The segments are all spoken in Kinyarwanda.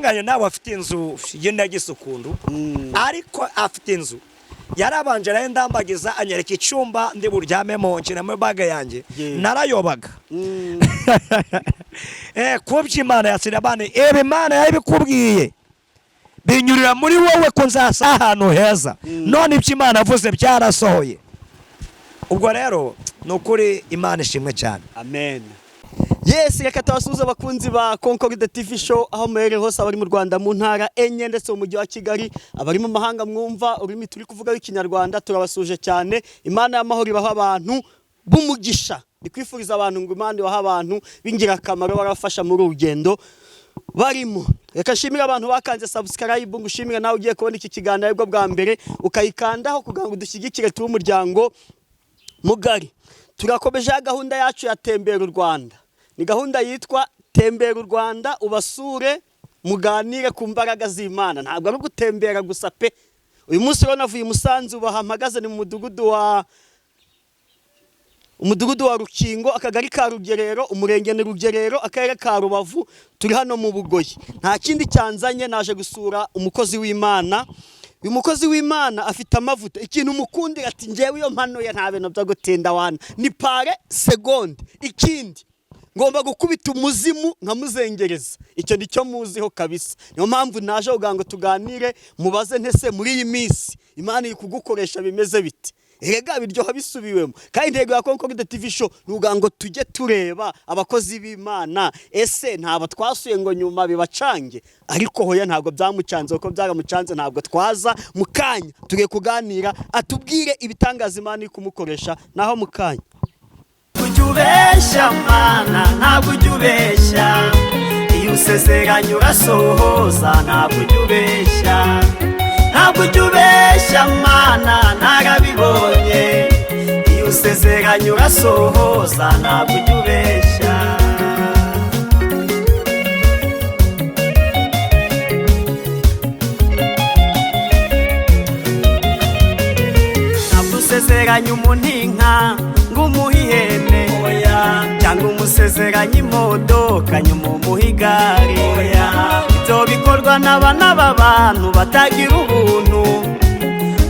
Nganya nawe afite inzu y'inagise ukuntu, ariko afite inzu yarabanje arayindambagiza, anyereka icyumba ndi buryamemo, nshyiramo bag yanjye. Narayobaga. Kubyo Imana yasira abana, ibi Imana yabikubwiye binyurira muri wowe ko nzasa ahantu heza. None ibyo Imana yavuze byarasohoye. Ubwo rero ni ukuri, Imana ishimwe cyane. Amen. Yes, reka tubasuhuze, abakunzi ba Concorde TV Show, aho muherereye hose, abari mu Rwanda mu ntara enye ndetse mu mujyi wa Kigali, abari mu mahanga mwumva ururimi turi kuvuga w'Ikinyarwanda, turabasuhuje cyane. Imana y'amahoro ibaho abantu b'umugisha. Ndi kwifuriza abantu ngo Imana ibahe abantu b'ingirakamaro barabafasha muri uru rugendo barimo. Reka nshimire abantu bakanze subscribe, ngo ushimire nawe ugiye kubona iki kiganiro aribwo bwa mbere, ukayikandaho kugira ngo dushyigikire, tube umuryango mugari. Turakomeje ya gahunda yacu ya Tembera u Rwanda. Ni gahunda yitwa Tembera u Rwanda, ubasure, muganire ku mbaraga z'Imana. Ntabwo ari ugutembera gusa pe. Uyu munsi rero navuye i Musanze, ubu mpagaze ni mu umudugudu wa Rukingo, akagari ka Rugerero, umurenge ni Rugerero, akarere ka Rubavu. Turi hano mu Bugoyi. Nta kindi cyanzanye, naje gusura umukozi w'Imana. Uyu mukozi w'Imana afite amavuta. Ikintu umukundira, ati ngewe iyo mpanuye nta bintu byo gutinda wana, ni par seconde. Ikindi, ngomba gukubita umuzimu nkamuzengereza. Icyo ni cyo muziho kabisa. Niyo mpamvu naje kugira ngo tuganire, mubaze ntese muri iyi minsi Imana iri kugukoresha bimeze bite? Erega biryoha bisubiwemo. Kandi intego ya Concorde TV Show ni ukugira ngo tujye tureba abakozi b'Imana. Ese ntabo twasuye ngo nyuma bibacange? Ariko hoya, ntabwo byamucanze, kuko byaramucanze ntabwo twaza. Mu kanya tugiye kuganira, atubwire ibitangaza Imana iri kumukoresha. Naho mu kanya. Ujya ubeshya, Mana? Ntabwo ujya ubeshya. Iyo usezeranye urasohoza. Ntabwo ujya ubeshya, ntabwo ujya ubeshya, Mana, narabibonye. Iyo usezeranye urasohoza, ntabwo ujya ubeshya. Ntabwo usezeranye umuntu inka ngo umuhe ihene, cyangwa umusezeranye imodoka nyuma umuhe igare. Ibyo bikorwa n'abana b'abantu batagira ubuntu,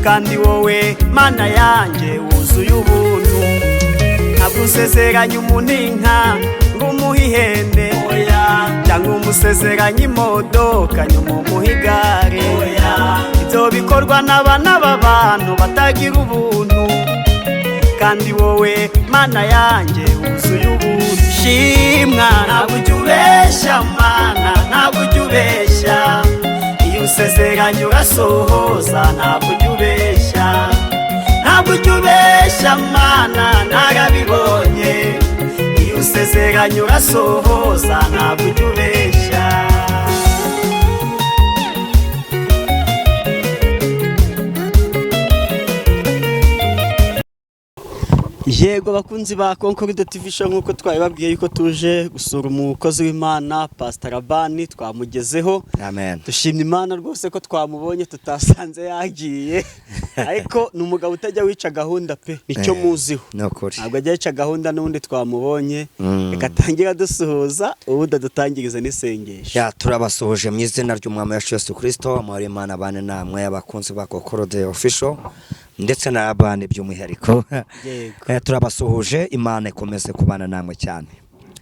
kandi wowe Mana yanjye wuzuye ubuntu. Ntabwo usezeranye umuntu inka ngo umuhe ihene, cyangwa umusezeranye imodoka nyuma umuhe igare. Ibyo bikorwa n'abana b'abantu batagira ubuntu, kandi wowe Mana yanjye wuzuye ubuntu. Shimwa, ntabwo ujya ubeshya, Mana, ntabwo ujya ubeshya. Iyo usezeranye urasohoza, ntabwo ujya ubeshya, ntabwo ujya ubeshya, Mana, narabibonye. Iyo usezeranye urasohoza, ntabwo ujya ubeshya. Yego, bakunzi ba Concorde TV Show, nk'uko twabibabwiye yuko tuje gusura umukozi w'Imana Pastor Rabani, twamugezeho. Amen. Dushimye Imana rwose ko twamubonye, tutasanze yagiye. Ariko ni umugabo utajya wica gahunda pe, nicyo muziho. Ni ukuri. Ntabwo ajya yica gahunda. N'ubundi twamubonye, reka atangire adusuhuza, ubundi adutangirize n'isengesho. Ya, turabasuhuje mu izina ry'Umwami wacu Yesu Kristo. Amahoro y'Imana abane namwe, abakunzi ba Concorde Official ndetse na Rabani by'umwihariko. Yego. Turabasuhuje, Imana ikomeze kubana namwe cyane.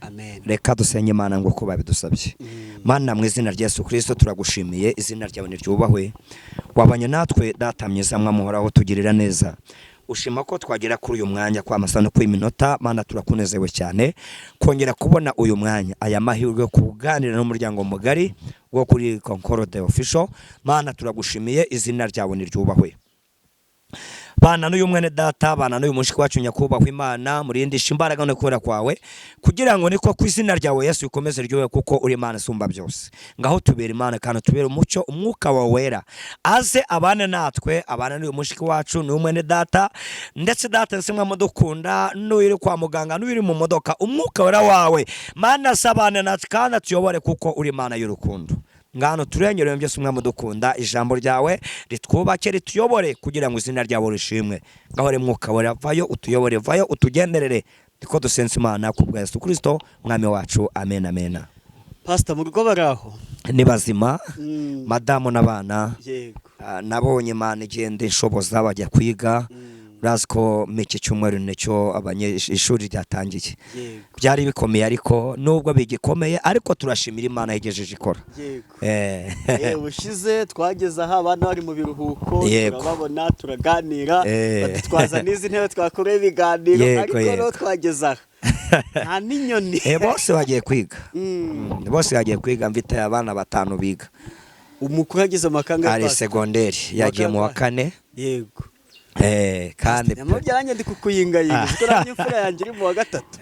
Amen. Reka dusenge Imana ngo uko babidusabye. Mana, mu izina rya Yesu Kristo, turagushimiye, izina ryawe niryubahwe. Wabanye natwe, Data mwiza, mwamuhoraho, tugirira neza, ushima ko twagera kuri uyu mwanya kwa amasaha no kuri minota. Mana, turakunezewe cyane kongera kubona uyu mwanya, aya mahirwe yo kuganira n'umuryango mugari wo kuri Concorde Official. Mana, turagushimiye, izina ryawe niryubahwe. Bana n'uyu mwene data, bana n'uyu mushiki wacu, nyakubahwa Imana, murindisha imbaraga no kubera kwawe, kugira ngo niko ku izina ryawe Yesu rikomeze ryohe, kuko uri Imana isumba byose. Ngaho tubera Imana kandi tubere umucyo. Umwuka wawe wera aze abane natwe, abane n'uyu mushiki wacu n'uyu mwene data, ndetse data ndetse mwamudukunda, n'uyu uri kwa muganga, n'uyu uri mu modoka. Umwuka wera wawe, Mana, asabane natwe kandi atuyobore, kuko uri Imana y'urukundo. Ngano turengere byose, umwami udukunda, ijambo ryawe ritwubake, rituyobore, kugira ngo izina ryawe rishimwe. Ngaho rero Mwuka wera, vayo utuyobore, vayo utugenderere. Niko dusenze Imana ku bwa Yesu Kristo Mwami wacu. Amen, amen. Pastor, mu rugo bari aho? Ni bazima, madamu n'abana. Yego. Nabonye Imana igenda inshoboza bajya kwiga. Urazi ko muri iki cyumweru nicyo ishuri ryatangiye. Byari bikomeye, ariko nubwo bigikomeye, ariko turashimira Imana yagejeje ikora. Ubushize twageze aho abana bari mu biruhuko, turababona, turaganira, badutwaza n'izi ntebe twakoreye ibiganiro, ariko rero twageze aha nta n'inyoni. Bose bagiye kwiga. Bose bagiye kwiga, mfite abana batanu biga. Umukuru ageze amakanga? Ari segonderi, yagiye mu wa kane. Kandi Nyamubyaranjye ndi kukuyingayinga kuko nanjye imfura yanjye iri mu wa gatatu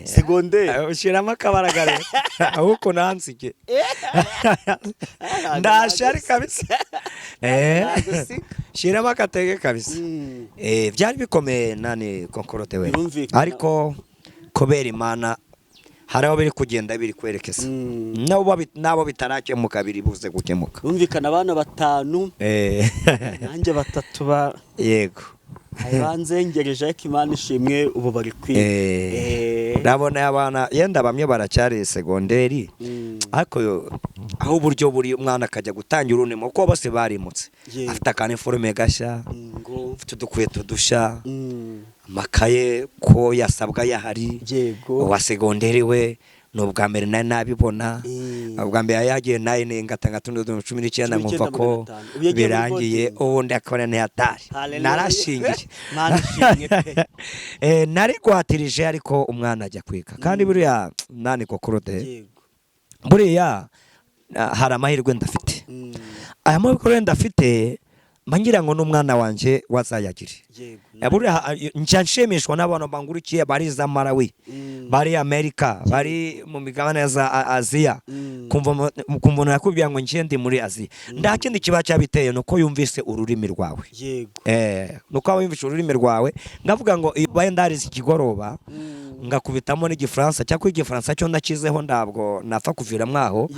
segonderi. Ushyiramo akabaraga rero, ahubwo nansige ndashari kabisa. Nagusika. Shyiramo akatege kabisa. Byari bikomeye nani Konkorote we. Birumvikana. Ariko kubera Imana hari aho biri kugenda biri kwerekeza, nabo bitarakemuka biri buze gukemuka. Birumvikana, abana batanu, nanjye batatu ba banzengereje, ariko Imana ishimwe ubu bari kwiga. Ndabona abana yenda bamwe baracyari segonderi, ariko aho uburyo buri umwana akajya gutangira urunimo, kuko bose barimutse, afite akaniforume gashya, ngo afite udukweto dushya, amakaye ko yasabwa yahari. Uwa segonderi we ni ubwa mbere nari nabibona, ubwa mbere yagiye nayo ni ngatanga 19, nkumva ko 19,500. Ubu yagiye muri birangiye. boarding. Ubundi akora ntiyatari. Hallelujah. Narashingiye. Mana ishimwe pe. Nari guhatirije, ariko umwana ajya kwiga kandi buriya nani kokorode, buriya hari amahirwe ndafite. Aya mahirwe ndafite mba ngira ngo n'umwana wanjye wazayagire. Buriya njya nshimishwa n'abantu bangurikiye bari za Malawi, bari Amerika, bari mu migabane ya za Aziya. Kumva umuntu yakubwira ngo njye ndi muri Aziya, nta kindi kiba cyabiteye nuko yumvise ururimi rwawe. Nuko aba yumvise ururimi rwawe. Ndavuga ngo iyo baye ndarize ikigoroba, ngakubitamo n'igifaransa, cyangwa igifaransa cyo ndakizeho, ntabwo napfa kuvira mwaho.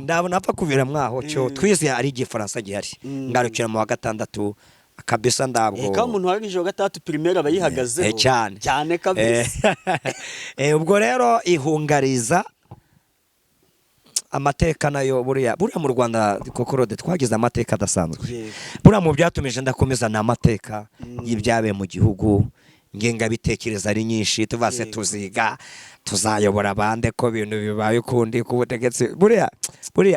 Ntabwo napfa kuvira mwaho cyo twize ari igifaransa gihari. Ngarukira mu wa gatandatu kabisa, ntabwo. Kandi umuntu warangije wa gatandatu primaire aba yihagazeho. Cyane. Cyane kabisa. Ubwo rero ihungariza amateka nayo, buriya mu Rwanda kokorode twagize amateka adasanzwe. Buriya mu byatumije ndakomeza ni amateka y'ibyabaye mu gihugu, ngengabitekerezo ari nyinshi, tuvase tuziga tuzayobora abandi ko ibintu bibaye ukundi ku butegetsi. Buriya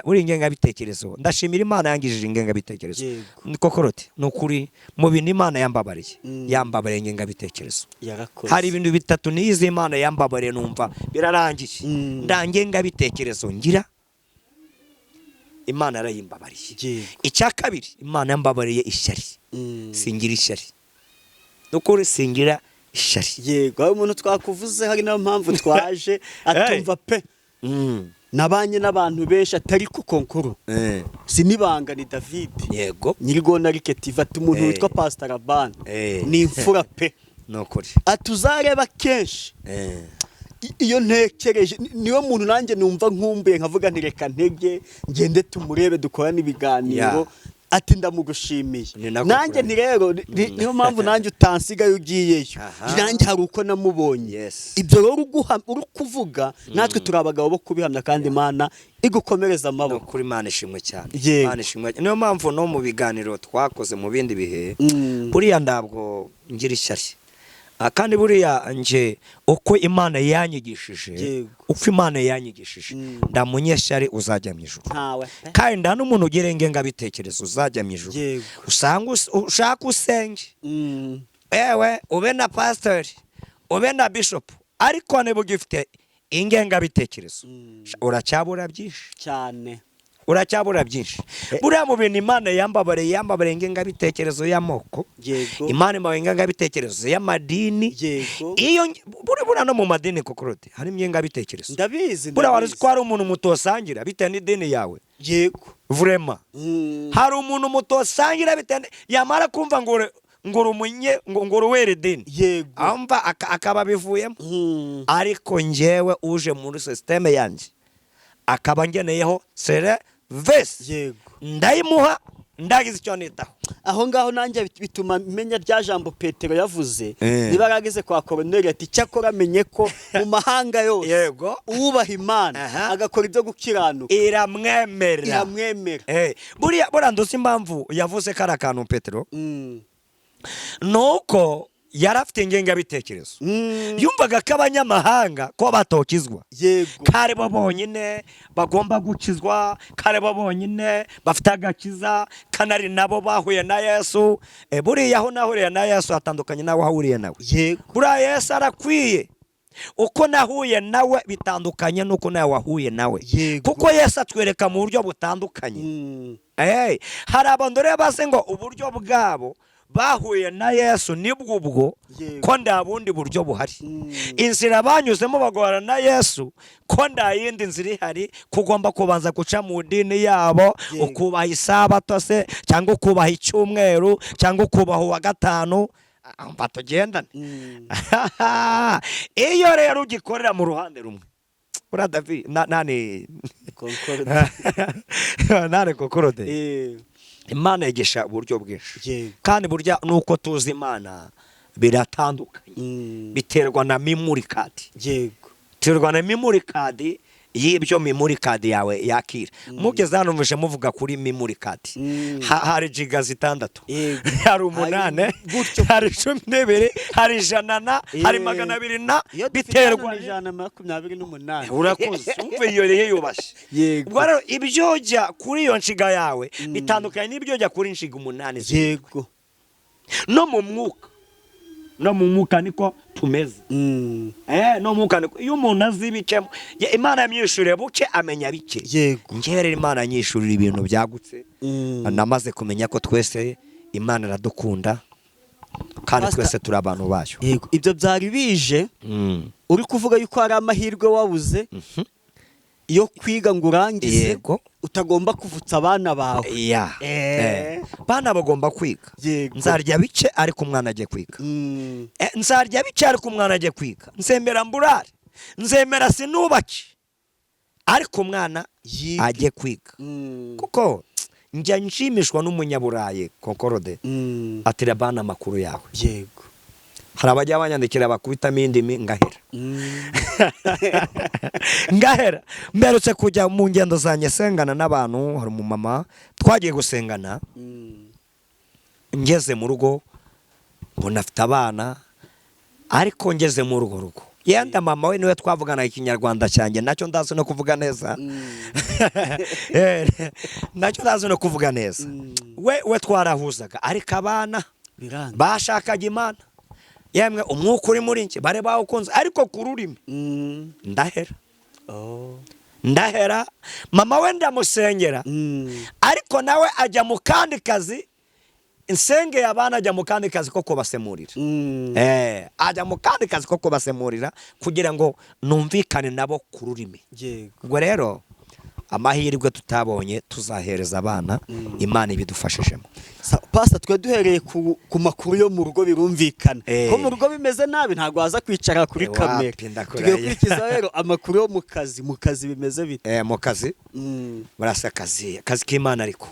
ingengabitekerezo, ndashimira Imana yangijije ingengabitekerezo. Kokorote, ni ukuri mu bintu Imana yambabariye, yambabariye ingengabitekerezo. Yarakoze. Hari ibintu bitatu nize Imana yambabariye numva birarangiye. Nda ngengabitekerezo ngira, Imana yarayimbabariye. Icya kabiri, Imana yambabariye ishyari. Singira ishyari, ni ukuri singira ishyari. Yego, hari umuntu twakuvuze, hari nayo mpamvu twaje, atumva pe, nabanye n'abantu benshi atari ku konkuru, sinibanga ni David Nyirigona Riketiva, ati umuntu witwa Pastor Rabani ni imfura pe. Ni ukuri. Ati uzareba kenshi iyo ntekereje niwe muntu nanjye numva nkumbuye, nkavuga nti reka ntege ngende tumurebe dukorane ibiganiro. Ati ndamugushimiye. Ni nako Nanjye kuri. nti rero niyo mpamvu nanjye utansigayo ugiyeyo. Nanjye hari uko namubonye. Ibyo rero uri kuvuga, natwe turi abagabo bo kubihamya, kandi Imana igukomereza Ni amaboko. ukuri, Imana ishimwe cyane. Imana ishimwe. Niyo mpamvu no mu biganiro twakoze mu bindi bihe, buriya ntabwo ngira ishyari. Kandi buriya nje uko Imana yanyigishije, uko Imana yanyigishije, nda munyeshyari uzajya mu ijuru. Ntawe pe. Kandi nta n'umuntu ugira ingengabitekerezo uzajya mu ijuru. Usanga ushaka usenge, ewe ube na pasiteri, ube na bishopu, ariko niba ugifite ingengabitekerezo, uracyabura byinshi. Cyane. Uracyabura byinshi. Buriya mu bintu Imana yambabariye, yambabariye ingengabitekerezo y'amoko. Imana imbabariye ingengabitekerezo y'amadini. Iyo buriya no mu madini kokorode harimo ingengabitekerezo. Ndabizi. Buriya wari uzi Ndabizi. ko hari umuntu mutosangira bitewe n'idini yawe? Vraiment, hari umuntu mutosangira bitewe yamara kumva ngo uri umunye ngo uri uwera idini, amva akaba abivuyemo. Ariko njyewe uje muri sisiteme yanjye akaba ngeneyeho serivisi, ndayimuha. Ndagize icyo nitaho. Aho ngaho nanjye bituma menya rya jambo Petero yavuze Eh. niba yarageze kwa Koroneli, ati: "Cyakora amenye ko mu mahanga yose uwubaha Imana agakora ibyo gukiranuka Iramwemera. iramwemera." Buriya nduzi impamvu yavuze kari akantu Petero, nuko yari afite ingengabitekerezo. Yumvaga ko abanyamahanga ko batokizwa, ko ari bo bonyine bagomba gukizwa, ko ari bo bonyine bafite agakiza, kanari nabo bahuye na Yesu. Buriya aho nahuriye na Yesu hatandukanye n'aho wahuriye nawe. Buriya Yesu arakwiye. Uko nahuye nawe bitandukanye n'uko nawe wahuye nawe, kuko Yesu atwereka mu buryo butandukanye. Hey, hari abantu rero bazi ngo uburyo bwabo bahuye na Yesu nibwo ubwo, ko nta bundi buryo buhari. Inzira banyuzemo bagahura na Yesu, ko nta yindi nzira ihari, ko ugomba kubanza guca mu dini yabo, ukubaha isabato se, cyangwa ukubaha icyumweru, cyangwa ukubaha uwa gatanu. Ah, mba tugendane. Iyo rero ugikorera mu ruhande rumwe, uriya David nani? Concorde. Nani, Concorde. Imana yigisha uburyo bwinshi, kandi burya nuko tuzi Imana biratandukanye. Biterwa na memory card. Biterwa na memory card y'ibyo memory card yawe yakira. Mugeze hano muje muvuga kuri memory card. Hari giga 6, hari 8, Hari gutyo. hari 12, hari 100 na hari 200 na Iyo dufite biterwa hano ni 128. Urakoze, umve iyo rero yubashye. Ubwo rero ibyo jya kuri iyo nshiga yawe bitandukanye n'ibyo jya kuri nshiga 8. No mu mwuka niko tumeze. No mu mwuka niko, iyo umuntu azi bike, Imana yamyishuriye buke, amenya bike. Njyewe rero Imana yanyishurira ibintu byagutse. Namaze kumenya ko twese Imana iradukunda, kandi twese turi abantu bayo. Yego, ibyo byari bije. Uri kuvuga yuko hari amahirwe wabuze yo kwiga ngo urangize, utagomba kuvutsa abana bawe. Ya. Bana bagomba kwiga. Nzarya bike ariko umwana agiye kwiga. Nzarya bike ariko umwana agiye kwiga. Nzemera mburare, nzemera sinubake, ariko umwana Yige. ajye kwiga, kuko njya nshimishwa n'umunyaburayi Concorde ati: "Rabana, amakuru yawe." Hari abajya banyandikira bakubitamo indimi, ngahera, ngahera. Mperutse kujya mu ngendo zanjye sengana n'abantu, hari umumama twagiye gusengana. Ngeze mu rugo mbona afite abana, ariko ngeze muri urwo rugo, yenda mama we niwe twavugana ikinyarwanda cyanjye, nacyo ndazi no kuvuga neza. Nacyo ndazi no kuvuga neza. We twarahuzaga, ariko abana Biranga. bashakaga Imana. Yemwe, umwuka uri muri njye bari bawukunze, ariko ku rurimi ndahera. Ndahera. Mama we ndamusengera, ariko nawe ajya mu kandi kazi. Nsengeye abana, ajya mu kandi kazi ko kubasemurira. Ajya mu kandi kazi ko kubasemurira kugira ngo numvikane nabo ku rurimi. Ubwo rero amahirwe tutabonye tuzahereza abana, Imana ibidufashijemo. Pastor, twe duhereye ku makuru yo mu rugo, birumvikana ko mu rugo bimeze nabi, ntabwo waza kwicara kuri kamera. Wapi, ndakurahiye. Tugiye gukurikiza rero amakuru yo mu kazi. Mu kazi bimeze bite? Mu kazi, barasa akazi k'Imana ariko.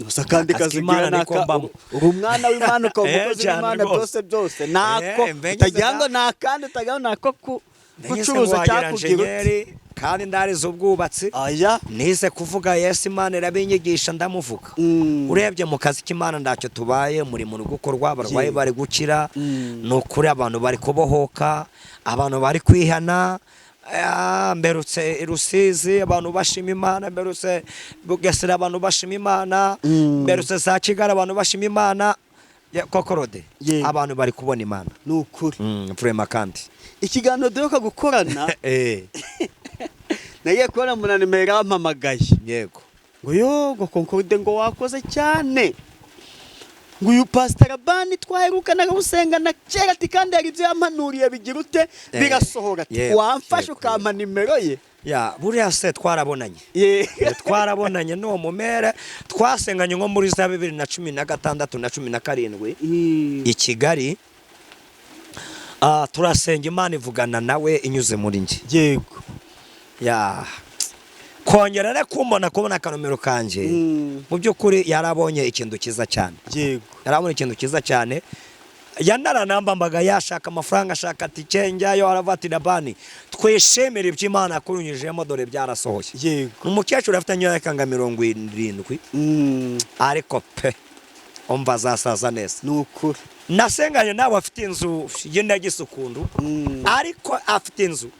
Gusa kandi Akazi kazi k'Imana ugira niko naka mbamo. Uri umwana w'Imana, ukaba umukozi Cyane w'Imana, rwose. byose byose nako Mbe utagira ngo ni akandi, utagira ngo nako gucuruza wagira cyakubwira uti enjeniyeri kandi ndarize ubwubatsi. Aya. Nize kuvuga Yesu, Imana irabinyigisha, ndamuvuga. Urebye mu kazi k'Imana ntacyo tubaye, umurimo uri gukorwa, abarwayi bari gukira. Ni ukuri abantu bari kubohoka, abantu bari kwihana. Mberutse i Rusizi abantu bashima Imana, mberutse Bugesera abantu bashima Imana, mberutse za Kigali abantu bashima Imana. Kokorode, abantu bari kubona Imana. Ni ukuri. Vraiment kandi. Ikiganiro duheruka gukorana, nagiye kubona umuntu nimero yampamagaye ngo: "Yo," ngo, "Concorde," ngo, "wakoze cyane," ngo, "uyu Pastor Rabani twaherukanaga gusengana kera," ati, "kandi hari ibyo yampanuriye bigira ute, birasohora," ati, "wamfashe ukampa nimero ye." Ya, buriya se twarabonanye. Twarabonanye n'uwo mumere, twasenganye nko muri za 2016 na 17 i Kigali. Turasenga, Imana ivugana nawe inyuze muri njye. Ya. Kongera rero kumbona, kubona akanomero kanjye, mu by'ukuri yarabonye ikintu cyiza cyane. Yarabonye ikintu cyiza cyane, yanaranambambaga yashaka amafaranga, ashaka tike njyayo. Aravuga ati: "Labani, twishimire ibyo Imana yakunyujijemo, dore byarasohoye." Umukecuru afite imyaka nka 70, ariko pe, umva, azasaza neza. Ni ukuri. Nasenganye nawe, afite inzu y'indagisa ukuntu, ariko afite inzu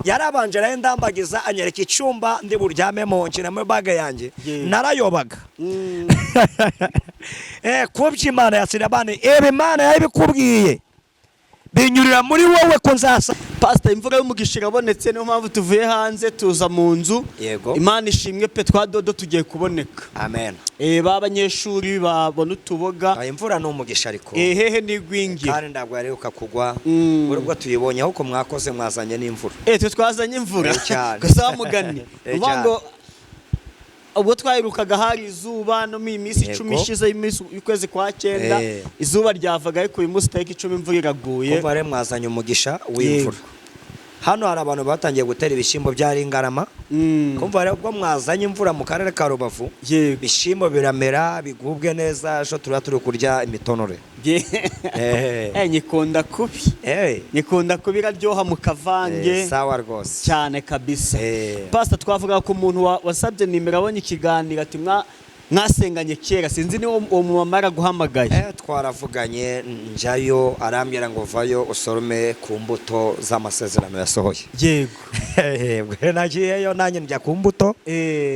yarabanje arayindambagiza, anyereka icyumba ndi buryamemo, nshyiramo bag yanjye. Narayobaga. Kubyo Imana yasira abana, ibi Imana yabikubwiye binyurira muri wowe ko nzasa. Pasita, imvura y'umugisha irabonetse, niyo mpamvu tuvuye hanze tuza mu nzu. Imana ishimwe pe, twa dodo tugiye kuboneka. Amen. Ba banyeshuri babona utuboga. Aya, imvura ni umugisha ariko. Hehe n'igwingira. Kandi ntabwo yaheruka kugwa. Buri ubwo tuyibonye, ahubwo mwakoze mwazanye n'imvura. Twe twazanye imvura. Cyane. Gusa mugani uvuga cyane. ngo ubwo twaherukaga hari izuba, no mu minsi 10 ishize y'iminsi y'ukwezi kwa cyenda, izuba ryavaga, ariko uyu munsi tariki 10 imvura iraguye. Kuva rero mwazanye umugisha w'imvura. Hano hari abantu batangiye gutera ibishyimbo byari ingarama. Kumva rero ubwo mwazanye imvura mu karere ka Rubavu, ibishyimbo biramera bigubwe neza, ejo tuba turi kurya imitonore. Nyikunda kubi. Nyikunda kubi, iraryoha mu kavange. Sawa rwose. Cyane kabisa. Pastor, twavuga ko umuntu wasabye nimero abonye ikiganiro ati mwasenganye kera, sinzi niba uwo mumama yaraguhamagaye. Twaravuganye njyayo, arambwira ngo vayo usorome ku mbuto z'amasezerano yasohoye. Ubwo nagiyeyo nanjye njya ku mbuto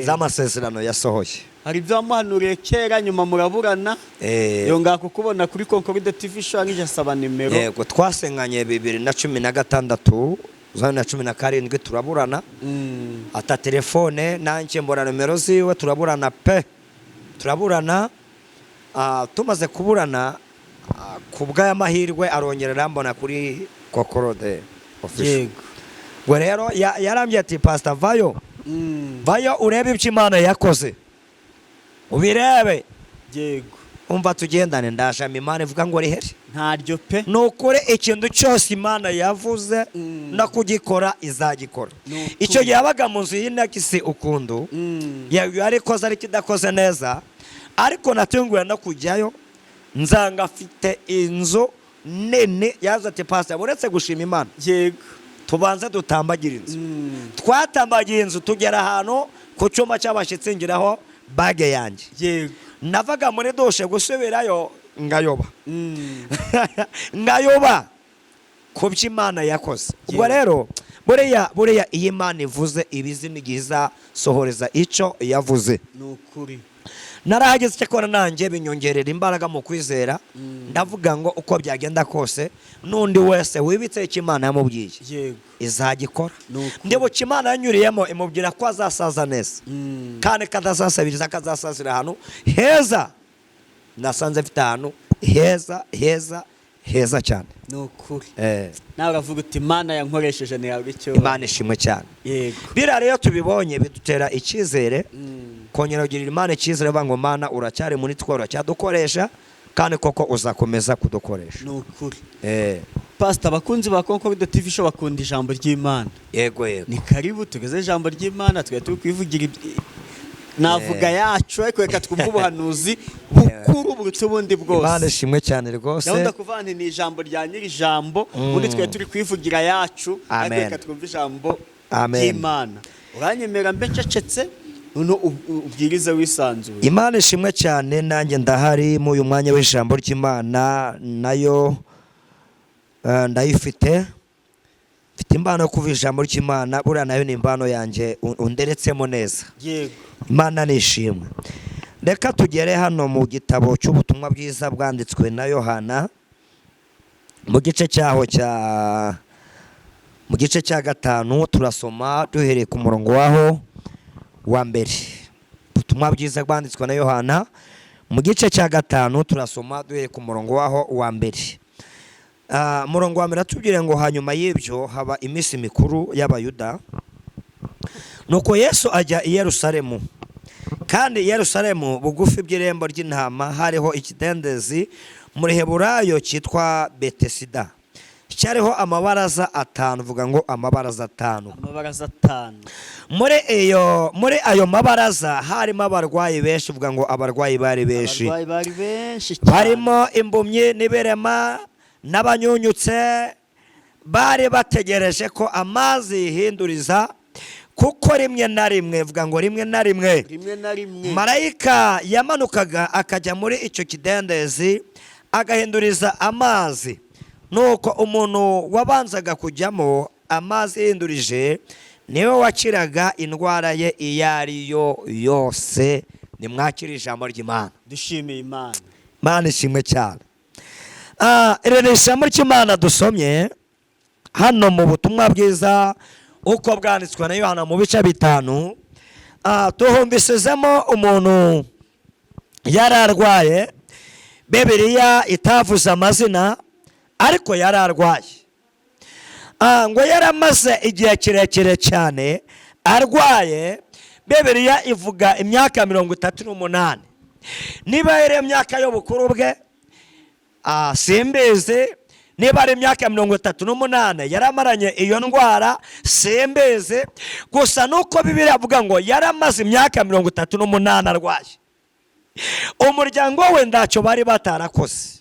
z'amasezerano yasohoye. Hari ibyo wamuhanuriye kera, nyuma muraburana, yongera kukubona kuri Concorde TV Show, arangije asaba nimero. Yego, twasenganye 2016, 2017 turaburana, ata telefone, nanjye mbona nomero ziwe, turaburana pe, turaburana. Tumaze kuburana, ku bw'amahirwe arongera arambona kuri Concorde Official. Ubwo rero yarambwiye ati: "Pastor, vayo, vayo urebe ibyo Imana yakoze, ubirebe." Umva, tugendane, ndashama Imana ivuga ngo rihere. Ntaryo pe. Ni ukuri, ikintu cyose Imana yavuze no kugikora izagikora. Ni ukuri. Icyo gihe yabaga mu nzu y'inagisi ukundu, yarikoze ariko idakoze neza, ariko natunguwe no kujyayo nzanga afite inzu nini. Yaza ati: "Pastor, uretse gushima Imana, tubanze dutambagire inzu." Twatambagiye inzu, tugera ahantu ku cyumba cy'abashyitsi, ngiraho bag yanjye. Navaga muri douche gusubirayo ngayoba, ngayoba ku byo Imana yakoze. Ubwo rero buriya iyo Imana ivuze, ibizi n'igihe izasohoreza icyo yavuze. Ni ukuri. Narahageze, cyakora nanjye binyongerera imbaraga mu kwizera. Ndavuga ngo uko byagenda kose, n'undi wese wibitse icyo Imana yamubwiye, izagikora. Ni ukuri. Ndibuka Imana yanyuriyemo imubwira ko azasaza neza, kandi kadazasabiriza, kazasazira ahantu heza. Nasanze mfite ahantu heza heza heza cyane. Ni ukuri. Nawe uravuga uti: "Imana yankoresheje ntihabwa icyo." Imana ishimwe cyane. Biriya rero tubibonye bidutera icyizere, kongera kugirira Imana icyizere, bavuga ngo: "Mana, uracyari muri twe, uracyadukoresha, kandi koko uzakomeza kudukoresha." Ni ukuri. Pastor, abakunzi ba Concorde TV Show bakunda ijambo ry'Imana. Yego yego. Ni karibu tugeze ijambo ry'Imana, twari turi kwivugira navuga yacu, ariko reka twumve ubuhanuzi bukuru buruta ubundi Imana bwose. ishimwe cyane rwose. Gahunda kuvuga nti ni ijambo rya nyiri ijambo, ubundi twari turi kwivugira yacu, ariko Amen. reka twumve ijambo Amen. ry'Imana. Uranyemera mbe ncecetse, noneho ubwirize wisanzuye. Imana ishimwe cyane. Nanjye ndahari muri uyu mwanya w'ijambo ry'Imana, nayo ndayifite, mfite impano yo kuvuga ijambo ry'Imana. Buriya nayo ni impano yanjye underetsemo neza. Imana ni ishimwe. Reka tugere hano mu gitabo cy'ubutumwa bwiza bwanditswe na Yohana, mu gice cyaho cya mu gice cya 5, turasoma duhereye ku murongo waho wa mbere. Ubutumwa bwiza bwanditswe na Yohana mu gice cya 5, turasoma duhereye ku murongo waho wa mbere. Umurongo wa mbere atubwire ngo: "Hanyuma y'ibyo haba iminsi mikuru y'Abayuda, nuko Yesu ajya i Yerusalemu. Kandi i Yerusalemu bugufi bw'irembo ry'intama hariho ikidendezi mu Reheburayo cyitwa Betesida." Cyariho amabaraza atanu. Uvuga ngo amabaraza atanu. Amabaraza atanu. Muri ayo mabaraza harimo abarwayi benshi. Uvuga ngo abarwayi bari benshi. Abarwayi bari benshi cyane. Barimo impumyi n'ibirema n'abanyunyutse, bari bategereje ko amazi yihinduriza, kuko rimwe na rimwe, vuga ngo rimwe na rimwe, Rimwe na rimwe. marayika yamanukaga akajya muri icyo kidendezi agahinduriza amazi. Nuko umuntu wabanzaga kujyamo amazi yihindurije niwe wakiraga indwara ye iyo ari yo yose. Nimwakire ijambo ry'Imana. Dushimiye Imana. Mana ishimwe cyane. Iri ni ijambo ry'Imana dusomye hano mu butumwa bwiza uko bwanditswe na Yohana mu bice 5. Tuhumbisizemo umuntu yari arwaye, Bibiliya itavuze amazina, ariko yari arwaye. Ngo yaramaze igihe kirekire cyane arwaye. Bibiliya ivuga imyaka 38. Niba yari imyaka y'ubukuru bwe, simbizi. Niba ari imyaka 38 yaramaranye iyo ndwara, simbizi. Gusa nuko Bibiliya avuga ngo yaramaze imyaka 38 arwaye. Umuryango we ntacyo bari batarakoze.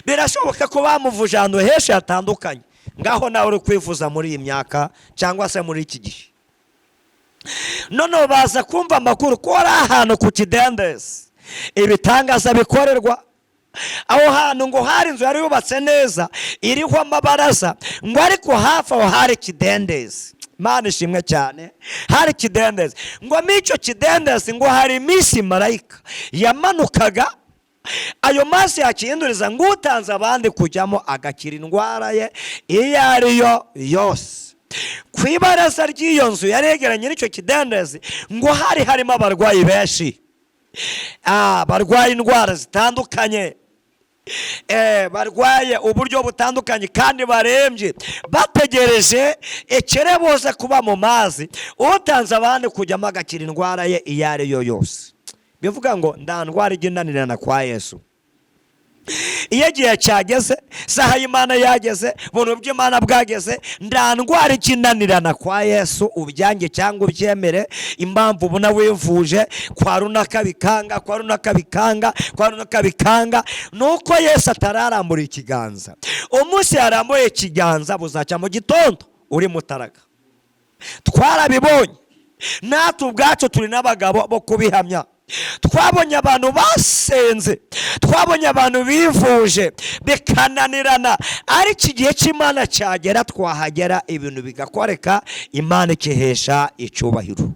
Birashoboka ko bamuvuje ahantu henshi hatandukanye. Ngaho nawe uri kwivuza muri iyi myaka cyangwa se muri iki gihe, noneho baza kumva amakuru ko ari ahantu ku kidendezi ibitangaza bikorerwa. Aho hantu ngo hari inzu yari yubatse neza iriho amabaraza, ngo ariko hafi aho hari ikidendezi. Imana ishimwe cyane. Hari ikidendezi, ngo muri icyo kidendezi ngo hari iminsi marayika yamanukaga, ayo mazi yakihinduriza, ngo utanze abandi kujyamo agakira indwara ye iyo ari yo yose. Ku ibaraza ry'iyo nzu yari yegeranye n'icyo kidendezi ngo hari harimo abarwayi benshi, barwaye indwara zitandukanye, barwaye uburyo butandukanye kandi barembye, bategereje ikirebuze kuba mu mazi, utanze abandi kujyamo agakira indwara ye iyo ari yo yose. Bivuga ngo nta ndwara ijya inanirana kwa Yesu. Iyo igihe cyageze, saha y'Imana yageze, buntu bw'Imana bwageze, nta ndwara ijya inanirana kwa Yesu. Ubyange cyangwa ubyemere, impamvu ubona wivuje kwa runaka bikanga, kwa runaka bikanga, kwa runaka bikanga, nuko Yesu atararambura ikiganza. Umunsi yarambuye ikiganza buzacya mu gitondo uri mutaraga. Twarabibonye natwe ubwacu, turi n'abagabo bo kubihamya. Twabonye abantu basenze, twabonye abantu bivuje bikananirana, ariko igihe cy'Imana cyagera twahagera ibintu bigakoreka, Imana ikihesha icyubahiro.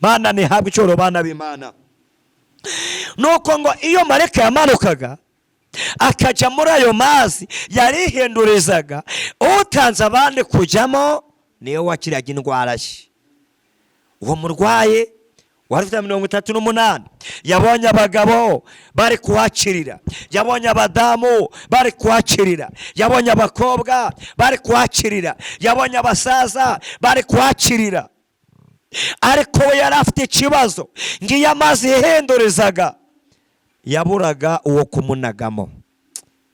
Mana ntihabwe icyubahiro, bana b'Imana. Nuko ngo iyo marayika yamanukaga akajya muri ayo mazi yarihindurizaga, utanze abandi kujyamo niyo wakiraga indwara ye. Uwo murwayi wari ufite 38 yabonye abagabo bari kuhakirira, yabonye abadamu bari kuhakirira, yabonye abakobwa bari kuhakirira, yabonye abasaza bari kuhakirira, ariko we yari afite ikibazo. Ngiyo amazi yihindurizaga yaburaga uwo kumunagamo.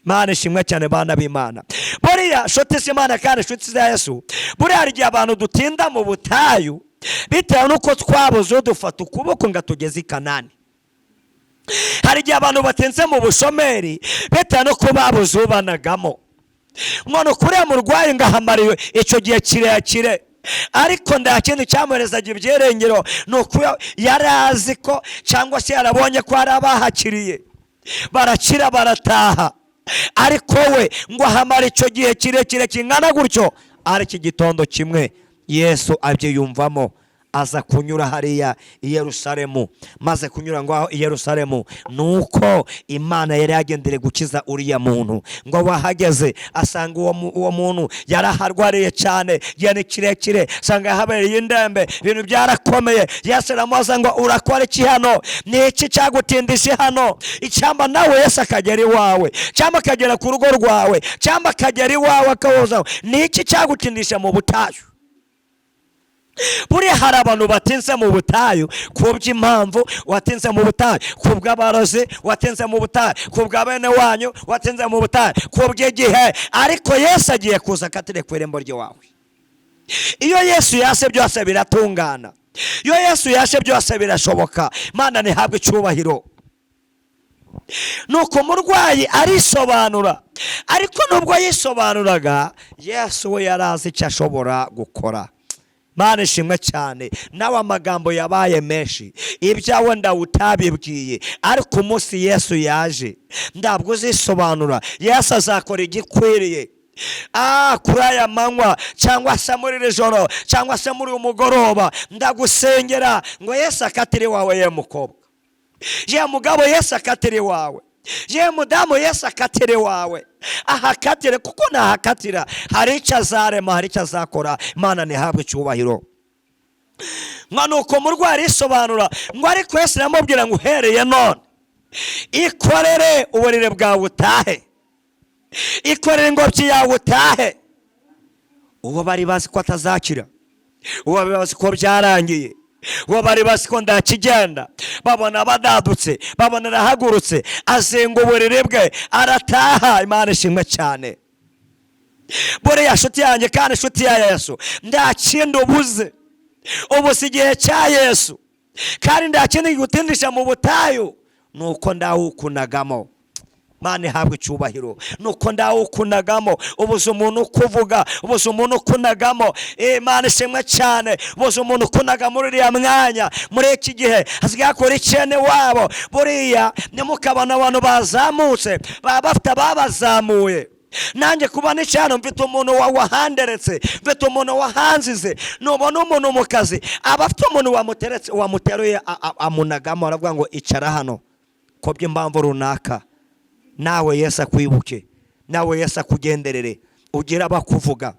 Imana ishimwe cyane, bana b'Imana. Buriya nshuti z'Imana kandi nshuti za Yesu, buriya hari igihe abantu dutinda mu butayu bitewe n'uko twabuze dufata ukuboko ngo atugeze i Kanani. Hari igihe abantu batinze mu bushomeri bitewe n'uko babuze ubanagamo. None kuriya murwayi ngo ahamariwe icyo gihe kirekire, ariko nta kindi cyamuherezaga ibyiringiro, ni uko yari azi ko cyangwa se yarabonye ko hari abahakiriye barakira barataha, ariko we ngo ahamare icyo gihe kirekire kingana gutyo. Ariko igitondo kimwe Yesu abyiyumvamo, aza kunyura hariya i Yerusalemu. Maze kunyura ngo aho i Yerusalemu, nuko Imana yari yagendere gukiza uriya muntu. Ngo wahageze asanga uwo muntu yaraharwariye cyane igihe kirekire, asanga yahabereye indembe, ibintu byarakomeye. Yesu aramubaza ngo urakora iki hano? Ni iki cyagutindije hano? Icyamba nawe Yesu akagera iwawe, cyangwa akagera ku rugo rwawe, cyangwa akagera iwawe akawoza, ni iki cyagutindije mu butayu? Buriya hari abantu batinze mu butayu ku bw'impamvu, watinze mu butayu ku bw'abarozi, watinze mu butayu ku bwa bene wanyu, watinze mu butayu ku bw'igihe, ariko Yesu agiye kuza akatire ku irembo ry'iwawe. Iyo Yesu yase, byose biratungana. Iyo Yesu yashe, byose birashoboka. Imana ntihabwe icyubahiro. Nuko umurwayi arisobanura, ariko nubwo yisobanuraga, Yesu we yari azi icyo ashobora gukora. Mana ishimwe cyane. Nawe amagambo yabaye menshi, ibyawe ndawutabibwiye, ariko umunsi Yesu yaje ntabwo uzisobanura. Yesu azakora igikwiriye. Kuri aya manywa, cyangwa se muri iri joro, cyangwa se muri uyu mugoroba, ndagusengera ngo Yesu akatire iwawe. Ye mukobwa, ye mugabo, Yesu akatire iwawe. Ye mudamu, Yesu akatire iwawe, ahakatire, kuko nahakatira hari icyo azarema, hari icyo azakora. Imana ntihabwe icyubahiro. Ngo nuko umurwayi arisobanura, ngo ariko Yesu aramubwira ngo: "Uhereye none ikorere uburiri bwawe utahe, ikorere ingobyi yawe utahe." Uwo bari bazi ko atazakira, uwo bari bazi ko byarangiye, uwo bari bazi ko ndakigenda, babona badadutse, babona arahagurutse, azenga uburiri bwe, arataha. Imana ishimwe cyane. Buriya nshuti yanjye kandi inshuti ya Yesu, nta kindi ubuze, ubu si igihe cya Yesu, kandi nta kindi kigutindisha mu butayu nuko ndawukunagamo. Mana ihabwa icyubahiro. Nuko ndawukunagamo, ubuze umuntu ukuvuga, ubuze umuntu ukunagamo. Imana ishimwe cyane. Ubuze umuntu ukunaga muri uriya mwanya. Muri iki gihe hasigaye hakora icyene wabo. Buriya ntimukabona abantu bazamutse, baba bafite ababazamuye. Nanjye kuba n'icano, mfite umuntu wahanderetse, mfite umuntu wahanzize. Nubona umuntu mu kazi, aba afite umuntu wamuteretse, wamuteruye, amunagamo, aravuga ngo: "Icara hano," ko by'impamvu runaka. Nawe Yesu akwibuke, nawe Yesu akugenderere, ugire abakuvuga.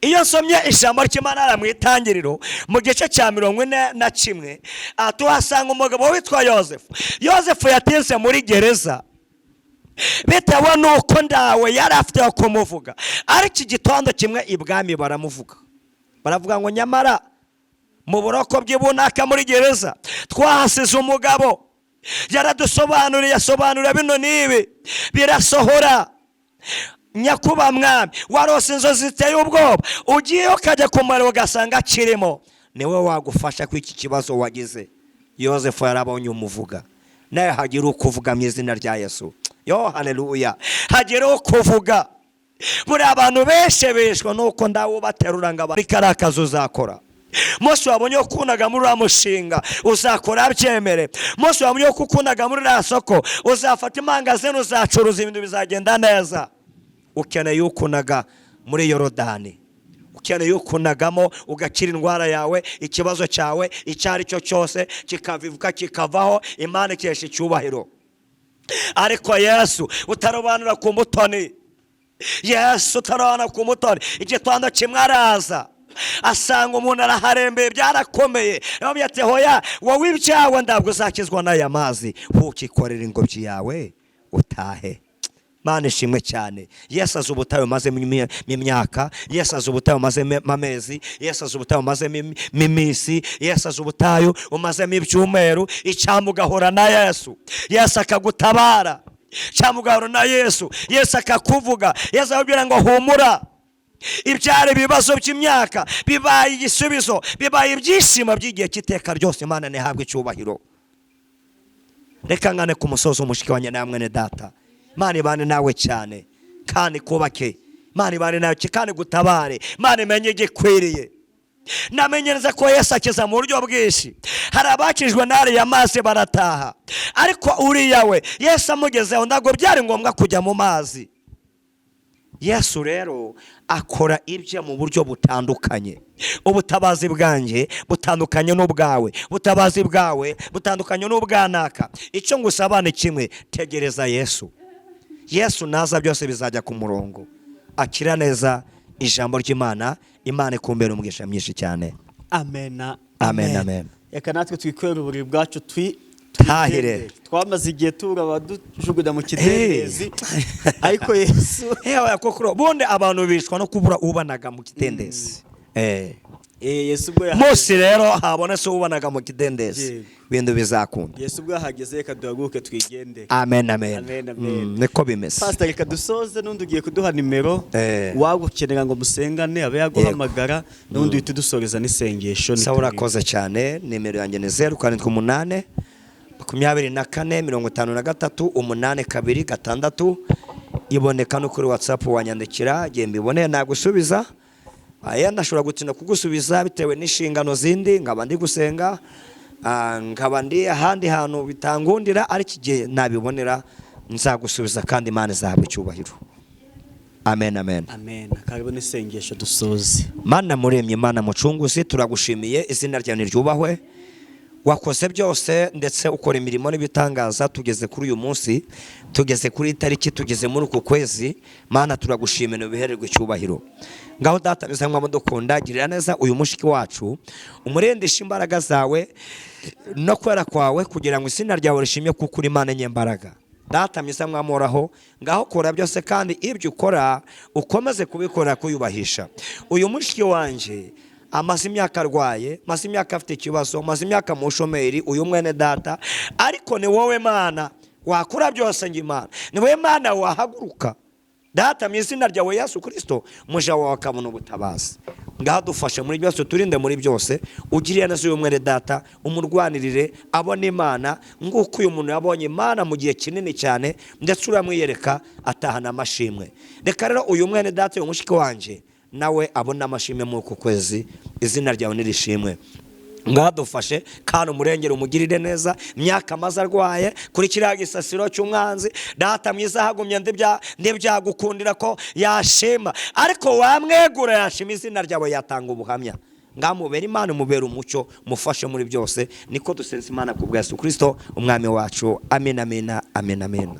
Iyo nsomye ijambo ry'Imana mu Itangiriro mu gice cya 41, tuhasanga umugabo witwa Yosefu. Yosefu yatinze muri gereza bitewe n'uko ndawe yari afite aho kumuvuga, ariko igitondo kimwe ibwami baramuvuga, baravuga ngo: "Nyamara mu buroko bw'ibunaka muri gereza twahasize umugabo, yaradusobanuriye, asobanura bino n'ibi birasohora. Nyakuba mwami, warose inzozi ziteye ubwoba, ugiye ukajya kumara ugasanga akirimo, niwe wagufasha kuri iki kibazo wagize." Yosefu yarabonye umuvuga. Nawe hagira ukuvuga mu izina rya Yesu. Yo haleluya! Hagira ukuvuga. Buriya abantu benshi bishwe nuko ndawubaterura ngo abari kariya kazi uzakora. Munsi wabonye ko ukundaga muri uriya mushinga uzakora, byemere. Munsi wabonye ko ukundaga muri uriya soko uzafata imangazini, uzacuruza, ibintu bizagenda neza. Ukeneye ukunaga muri Yorodani, ukeneye ukunagamo ugakira indwara yawe, ikibazo cyawe icyo ari cyo cyose kikavivuka, kikavaho, Imana ikesha icyubahiro. Ariko Yesu utarobanura ku mutoni, Yesu utarobanura ku mutoni, igitondo kimwe araza asanga umuntu araharembeye, byarakomeye. Yamubwiye ati: "Hoya, wowe ibyawe ntabwo uzakizwa n'aya mazi, ukikorera ingobyi yawe utahe." Mana ishimwe cyane. Yesu azi ubutayu umazemo imyaka, Yesu azi ubutayu umazemo amezi, Yesu azi ubutayu umazemo iminsi, Yesu azi ubutayu umazemo ibyumweru. Icyamba ugahura na Yesu, Yesu akagutabara. Cyangwa ugahura na Yesu, Yesu akakuvuga, Yesu akakubwira ngo: "Humura, ibyari ibibazo by'imyaka bibaye igisubizo, bibaye ibyishimo by'igihe cy'iteka ryose." Imana ntihabwe icyubahiro. Reka ngane ku musozi, umushiki wanjye na mwene data. Imana ibane nawe cyane kandi kubake. Imana ibane nawe kandi gutabare. Imana imenye igikwiriye. Namenye neza ko Yesu akiza mu buryo bwinshi. Hari abakijwe n'ariya mazi barataha, ariko uriya we Yesu amugezeho ntabwo byari ngombwa kujya mu mazi. Yesu rero akora ibye mu buryo butandukanye. Ubutabazi bwanjye butandukanye n'ubwawe, ubutabazi bwawe butandukanye n'ubwanaka. Icyo ngusaba ni kimwe: tegereza Yesu. Yesu naza byose bizajya ku murongo. Akira neza ijambo ry'Imana. Imana ikumbera umugisha mwinshi cyane. Amena. Amen, amen. Reka natwe twikorere uburiri bwacu twi Tahire. twigendere. Twamaze igihe tubura abadujugunya mu kidendezi, ariko Yesu Yewe, koko ubundi abantu bishwa no kubura ubanaga mu kidendezi. Yesu ubwo yahageze. Munsi rero habonetse ubonaga mu kidendezi, ibintu bizakunda. Yesu ubwo yahageze, reka duhaguruke twigendere. Amen, amen. Amen, amen. Niko bimeze. Pastor, reka dusoze, n'undi ugiye kuduha nimero, wagukenera ngo musengane abe yaguhamagara, n'undi uhita udusoreza n'isengesho. Ni Sawa. karibu. Urakoze cyane. Nimero yanjye ni 0782438226, iboneka no kuri WhatsApp. Wanyandikira igihe mbiboneye nagusubiza. Aya ndashobora gutinda kugusubiza bitewe n'inshingano zindi, nkaba ndi gusenga, nkaba ndi ahandi hantu bitangundira, ariko igihe nabibonera nzagusubiza kandi Imana izahabwa icyubahiro. Amen, amen. Amen. Karibu n'isengesho dusoze. Mana muremye, Mana mucunguzi, turagushimiye, izina ryawe niryubahwe. Wakoze byose ndetse ukora imirimo n'ibitangaza. Tugeze kuri uyu munsi, tugeze kuri iyi tariki, tugeze muri uku kwezi. Mana, turagushimira, ubihererwe icyubahiro. Ngaho Data mwiza mwadukunda, girira neza uyu mushiki wacu, umurindishe imbaraga zawe no kwera kwawe kugira ngo izina ryawe rishimye, kuko uri Imana nyembaraga. Data mwiza mwamoraho, ngaho kora byose kandi ibyo ukora ukomeze kubikora kuyubahisha. Uyu mushiki wanjye amaze imyaka arwaye, amaze imyaka afite ikibazo, amaze imyaka mu bushomeri, uyu mwene data, ariko ni wowe Mana wakora byose. Ngo Imana, ni wowe Mana wahaguruka, Data, mu izina ryawe Yesu Kirisito, umuja wawe akabona ubutabazi. Ngaho dufashe muri byose, turinde muri byose, ugiriye neza uyu mwene data, umurwanirire abone Imana nguko uyu muntu yabonye Imana mu gihe kinini cyane, ndetse uramwiyereka atahana amashimwe. Reka rero uyu mwene data, uyu mushiki wanjye, nawe abone amashimwe muri uku kwezi. Izina ryawe nirishimwe. Mwadufashe kandi umurengere, umugirire neza. Myaka amaze arwaye kuri kiriya gisasiro cy'umwanzi, Data mwiza, hagumye ntibyagukundira ko yashima, ariko wamwegura yashima izina ryawe, yatanga ubuhamya. Ngamubera Imana, umubera umucyo, mufashe muri byose. Niko dusenze Imana ku bwa Yesu Kirisito umwami wacu. Amen, amen, amen, amen.